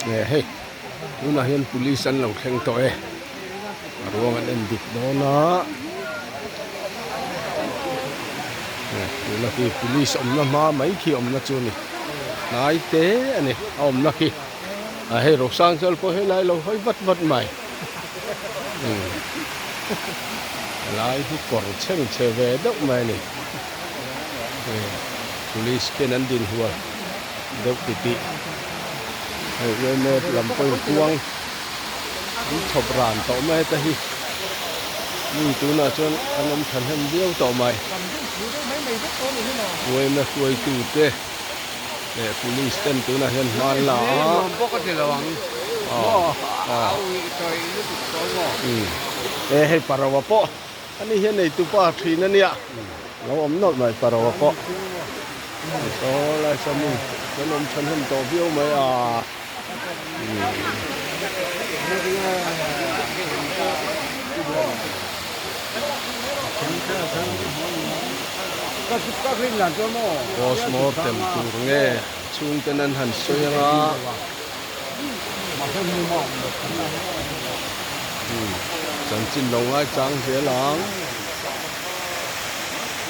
Nge hei tunah hian police an lo thleng tawh e a ruang an en dik dawn a tuna khi police awmna hma mai khi awmna chu a ni hnai te a ni a awmna khi a hei Rosangzual pawh helai lo hawi vat vat mai helai hi kawr chheng chhe ve deuh mai a ni police khian an din hual deuh titih hei yma lam pawhin kuang an chhawp ran tawh mai te hi mi tunah chuan an awm thahnem viau tawh mai yma hruaitu te leh police ten tunah hian hma an la a e hei parawa pawh Ani hian neitu pa thin a nia, lo awm nawlh mai Paroa pawh. Saw lai saw mi kan awm thahnem tawh viau mai a. Postmortem tur nge chhungten an han sawi anga. Chanchin lo ngaichang zel ang.